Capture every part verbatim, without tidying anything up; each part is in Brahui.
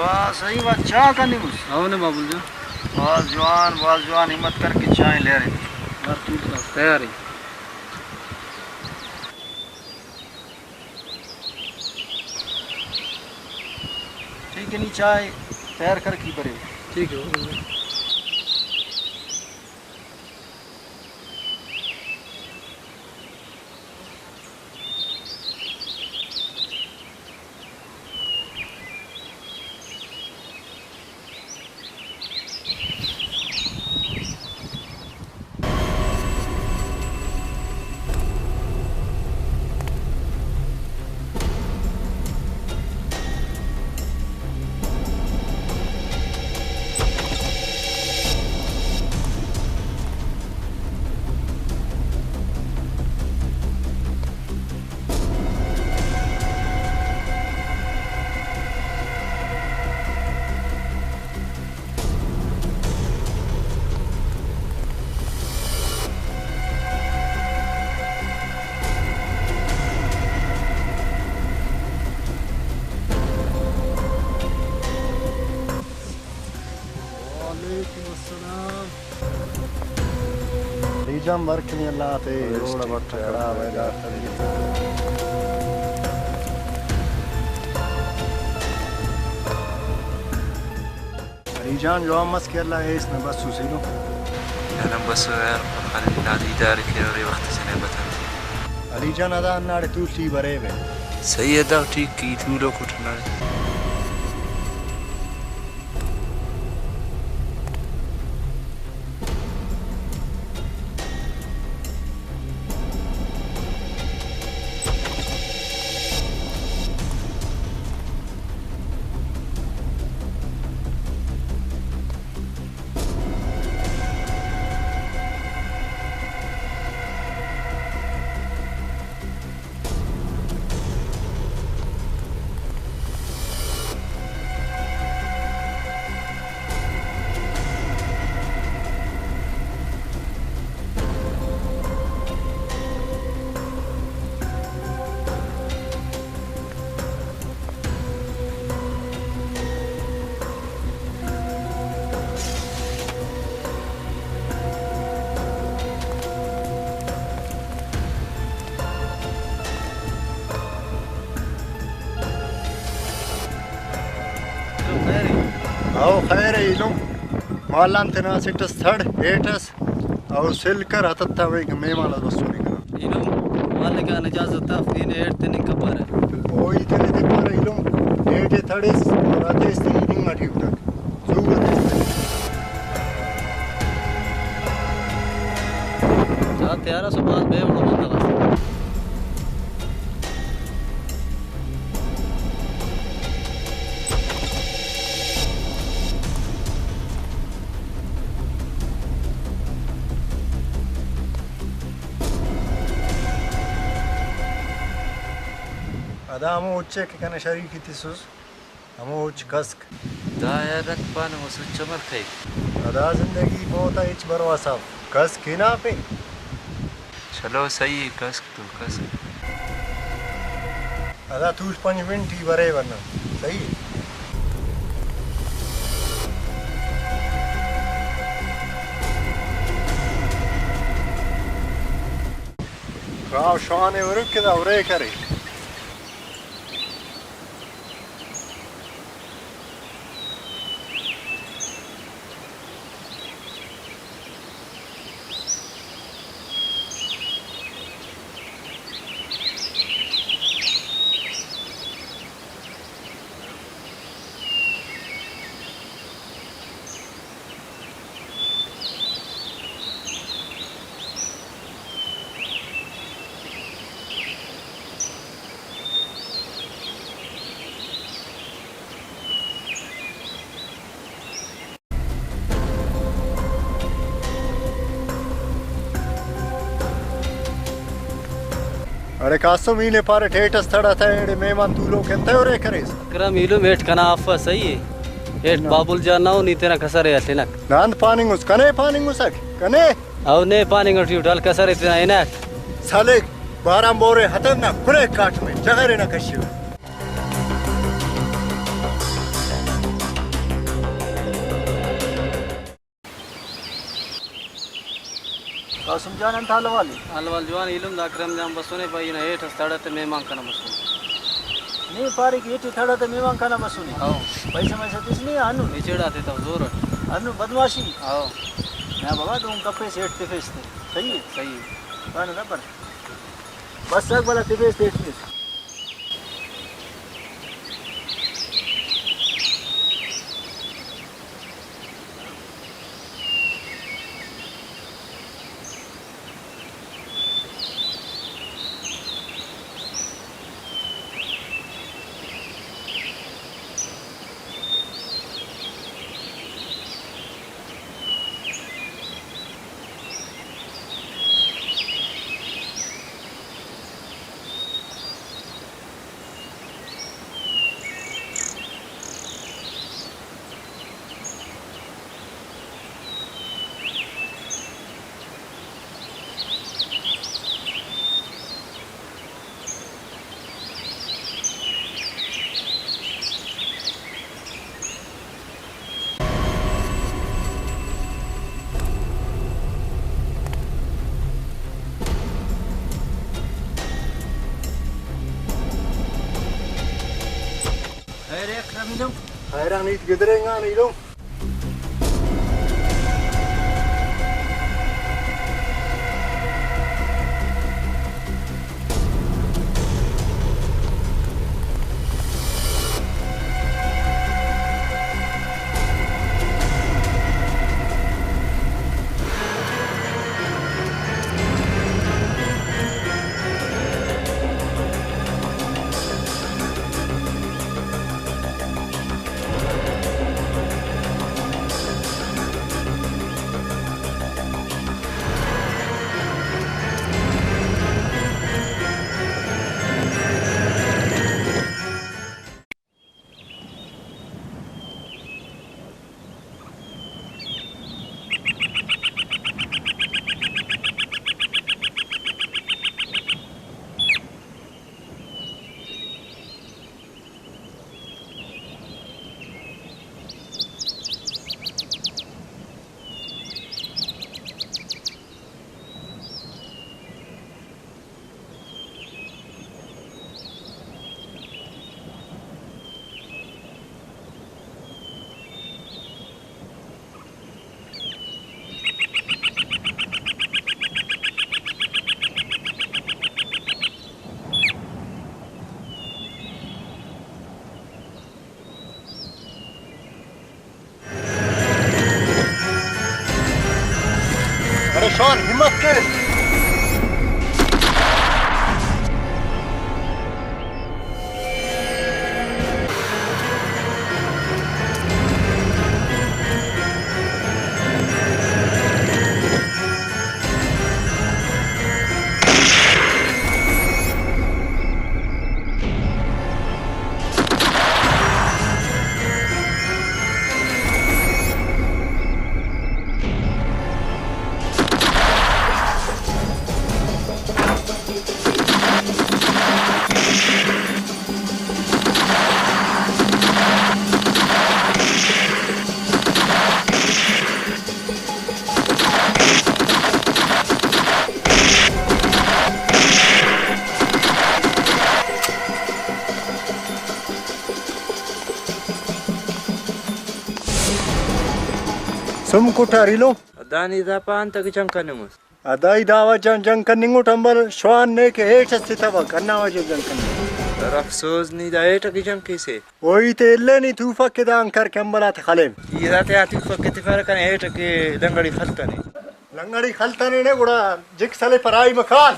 واہ، صحیح بات، چاہ کننگ اس۔ ہو نے بابل جان۔ بھاز جوان، بھاز جوان، ہمت کر کہ چائے لے رہے۔ ہر چیز تیار ہے۔ ٹھیک ہے، نی چائے تیار کر کے برے۔ ٹھیک ہے۔ وعلیکم السلام۔ علی جان، برک نی اللہ تے روڈ بٹ خراب ہے۔ علی جان، جوان مس کہ اللہ ایس نہ بسوس ایلو۔ نہ نہ بسو یار، خالی نا دیدار کے اور وخت سے نہ بتا۔ علی جان، ادا ہنداڑے تول ٹی بریوہ۔ صحیح ہے، دا ٹھیک کی تولوک اٹ ہنداڑے۔ او خیر ءِ ایلم۔ مالان تینا اسٹ اس تھڑ ہیٹ اس، او سل کر ہتتاوے کہ مہمان اس بسونے کنا۔ ایلم مالک آن اجازت اف، تینے ہیٹ تننگ کپرہ۔ او ای تینے تپرہ ایلم، ہیٹ ءِ تھڑس اور ہتیس تینے ننگ اٹی اٹک۔ زو ہتیس تینے۔ چا تیار اس، بھاز بے وڑ بندغ اس۔ ادا ہمو اُچ ءِ کہ کنے شریکی تسس، ہمو اُچ کسک۔ دا یار انت پانہ، مسہ اُچ عمل کیک۔ ادا زندگی موت آ ہچ بھروسہ اف، کسک ہنا پین۔ چلو صحیح ءِ، کسک تو کسک۔ ادا تول پنچ منٹ ای بریوہ نا، صحیح ءِ۔ گاو شوان ءِ ورک کہ دا ارے کرے۔ اڑے قاسم، ای نے پارے ٹیٹ اس تھڑا تھا، ایڑے مہمان تولوک انتئے ارے کریس؟ اکرم ایلم، ہیٹ کنا افس، صحیح ءِ۔ ہیٹ نہ۔ بابل جان نا ءُ، نی تینا کسرے ہتنک۔ ناند پاننگ اس، کنے پاننگ اسک، کنے؟ او نے پاننگ ٹی اٹ، ہلک کسرے تینا ہناک۔ سالک، باران بورے ہتم نا کنے کاٹ میں، جغرے نا کشیو۔ قاسم جان، انت حال احوال ءِ؟ حال احوال جوان، ایلم دا اکرم جان بسنے، بھائی نا ہیٹ اس تڑہ تہ مہمان کنا بسنے۔ نی پارے کہ ہیٹ تڑہ تہ مہمان کنا بسنے؟ ہاؤ۔ پیسہ میسہ تس نی ہنو؟ نی چڑا تتو زور اٹ۔ ہنو بدمعاشی؟ ہاؤ۔ نا بابا، دہن کپیس ہیٹ تفیس تہ۔ صحیح ءِ؟ صحیح ءِ۔ دانا دا پر۔ بس سک بلا تفیس تہ ہیٹ تس۔ خیر ءِ اکرم ایلم؟ خیر آن ہیت گدرینگان ایلم۔ ارے شوان، ہمت کے۔ سم کٹار ایلو۔ دانے دا پا انت کہ جنگ کننگ اس۔ آ، دائی دا وجہ آن جنگ کننگ اٹ، امبل شوان نے کہ ہیٹ اس تتوک، ہندا وجہ جنگ کننگ۔ یار افسوس، نی دا ہیٹ اکن جنگ کیسے۔ او ای تے الے نی توفک کہ دا انکر کہ امبل آتے خلیم۔ ای دا تیا توفک کہ تفرہ کنے ہیٹ کہ لنگڑی خلتنے۔ لنگڑی خلتنے نے گڑا جک سلے پرائی مکان۔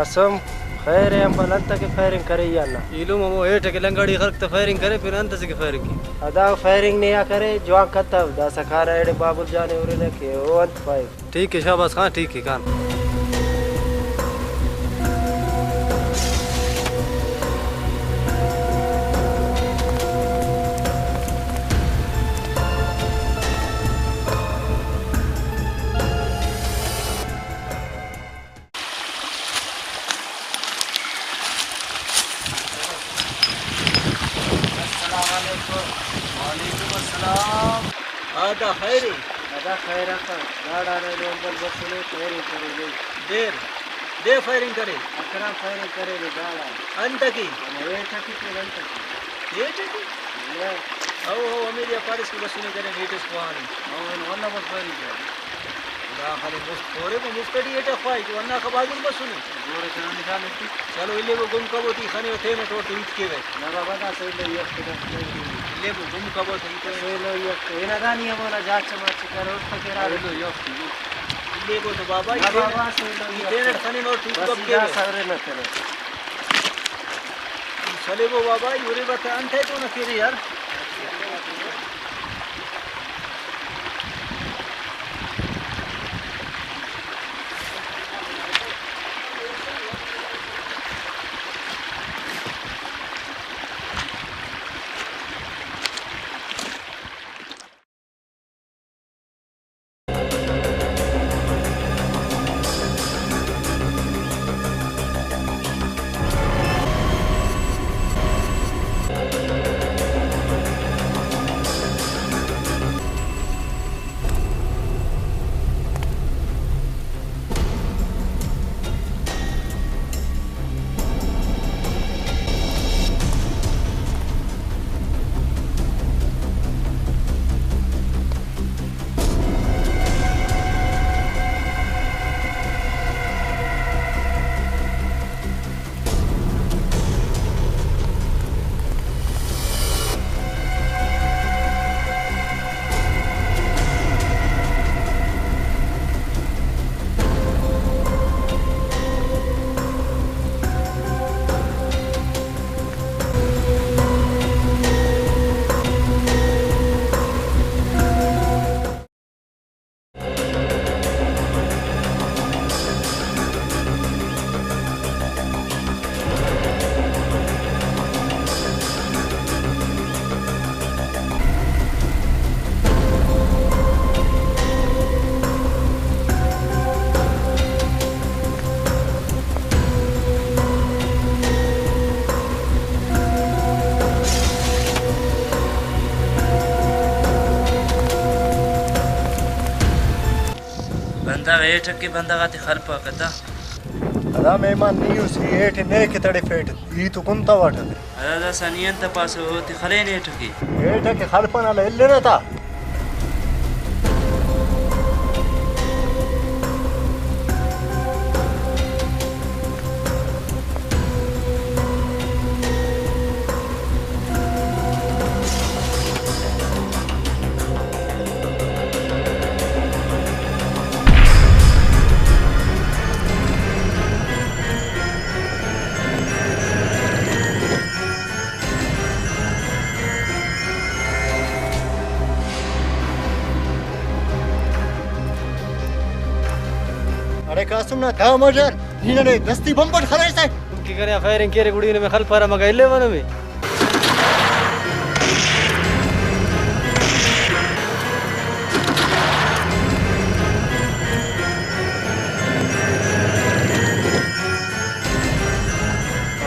قاسم، خیر ءِ، امبل انت کہ فائرنگ کرے یا نہ؟ ایلم ہمو ہیٹ کہ لنگڑی خلک تہ فائرنگ کرے، پھر انت سے کہ فائرنگ کی۔ ادا فائرنگ نے آ کرے، جوان کتو، داسہ کارہ ایڑے بابل جان ءِ ہرنہ کہ او انت پائک۔ ٹھیک ہے شہباز خان، ٹھیک ہے کان۔ السلام علیکم۔ وعلیکم السلام۔ آ، دا خیر ءِ؟ ادا خیر آتا۔ داڑان اینو امبل بسنے، فائرنگ کرینے۔ دیر، دے فائرنگ کرے؟ اکرام فائرنگ کرینے داڑان۔ انت کی؟ ہمو ہیٹ ٹکی تین انت کی؟ ہیٹ ٹکی؟ او، او، ہمے دے پاریس کہ بسنے کرے، ہیٹ اس کوہانے۔ او، اینو ولدا بس فائرنگ کرے۔ دا خالی مفت خوریکو، مفت ٹی ہیٹ خواہی تو ہنداخہ بازن بسنے۔ گورے تینا نشان ایتے۔ چلو، الیبو گم کبو تی خنے و تینے ٹوٹ ہیت کیوہ۔ نہ بابا، دا سیلو ہی افتے دا۔ الیبو گم کبو تی تو۔ سیلو ہی افتے۔ ہنا دانی ہمونا جاچ ماچ کرو، تکرار۔ سیلو ہی افتے۔ الیبو تو بابا، نہ بابا، سیلو ہی افتے۔ تینے خنے مو ٹوٹ بس کب دا کیوہ۔ سغرے نہ کرو۔ سلیبو بابا، یورے بتا انتئے تو نہ کیرے یار۔ بندغ ہیٹک کہ بندغ آتے خلپاکہ تا۔ ہرا مہمان نی اس، ای ہیٹ نے کہ تڑفیٹ، ای تو کن تا واٹر۔ ہرا داسہ نی انت پاسہ، اوتے خلین ہیٹک کہ۔ ہیٹک کہ خلپن ہلہ النہ تا۔ اڑے قاسم نا دا مڈر، نی ننے دستی بمب اٹ خلیسہ۔ دھمکی کرے آ فائرنگ کیرے گڑی نمے خلپارہ مگہ الیوہ نمے۔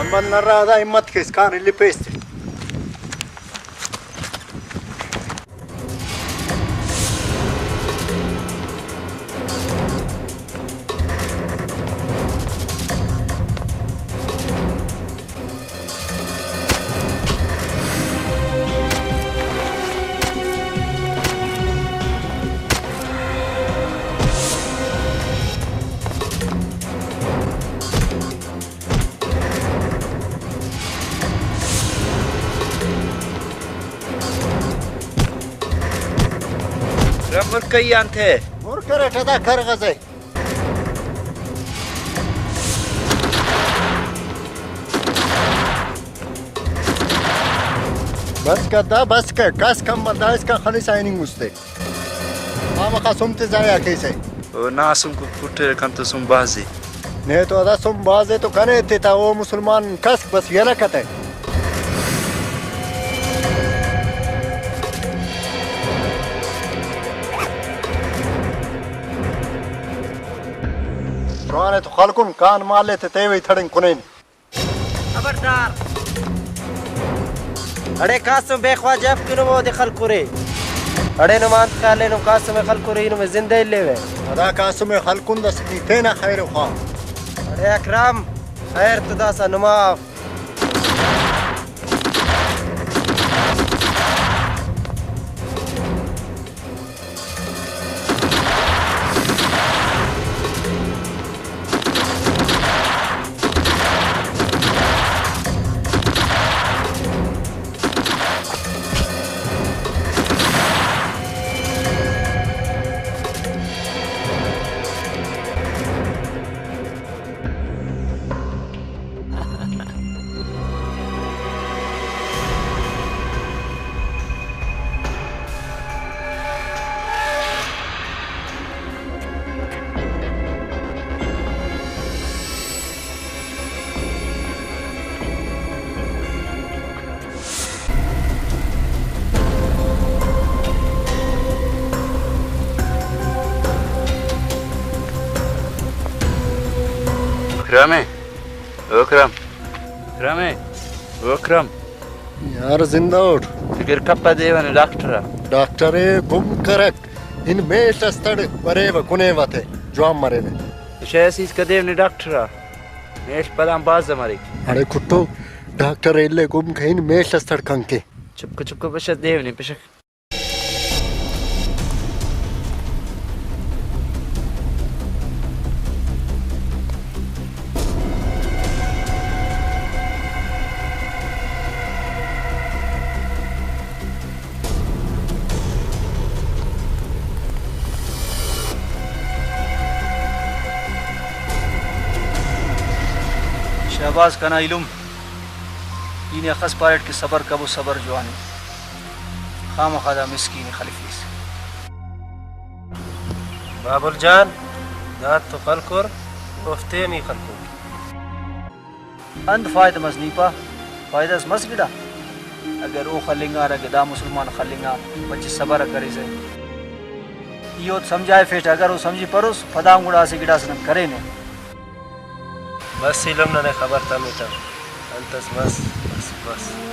امن نرا دا ہمت کیس کان الی پیس تے۔ رمر کئی آن تھے۔ مر کریٹہ دا کر غزے۔ بس کر دا، بس کر، کس کم مت دا، اسکان خنسا ہننگ استے۔ خامخا سم تے ضائع کیسہ۔ او نا سم کو کٹرہ، کنتو سم بھازے۔ نے تو ادا سم بھازے تو کنے ایتتہ، او مسلمان کس بس یلہ کتہ۔ جوان ءِ تو خلکن کان مالے تے تیوئی تھڑنگ کنین۔ خبردار۔ اڑے قاسم بے خواجہ اف کہ نم اودے خلکرے۔ اڑے نم انت خیال ءِ نم قاسم ءِ خلکرے ای نمے زندہ الیوہ۔ ادا قاسم ءِ خلکن داسہ نی تینا خیر ءِ خواہ۔ اڑے اکرم، خیر تو داسہ نما اف۔ اکرم ءِ، او اکرم۔ اکرم ءِ، او اکرم۔ یار زندہ اٹ۔ فکر کپہ دے و نے ڈاکٹر آ۔ ڈاکٹر ءِ گم کرک۔ ہن میڷ اس تڑ بریوہ کنے وتے جوان مریوہ۔ شے اسیس کدیو نے ڈاکٹر آ۔ میڷ پدان بھاز مریک۔ اڑے کٹو، ڈاکٹر ءِ الے گم کہ ہن میڷ اس تڑ کنکے۔ چپ کہ چپ کہ پشہ دیو نے پشہ۔ شہباز کنا ایلم، ای نے اخس پاریٹ کہ صبر کبو، صبر جوان ءِ۔ خامخا دا مسکین ءِ خلفیس۔ بابل جان، دا تو خلکر، اوفتے نی خلکر۔ انت فائدہ مس نی پا، فائدہ اس مس گڑا؟ اگر او خلنگار، اگہ دا مسلمان خلنگا، بچے صبر کریسہ۔ ای اوت سمجھائفیٹ، اگر او سمجھی پروس، پدا ہم گڑا اسہ گڑاس نن کرینے۔ بس ایلم، ننے خبر تمتو۔ انت اس مس، بس، بس۔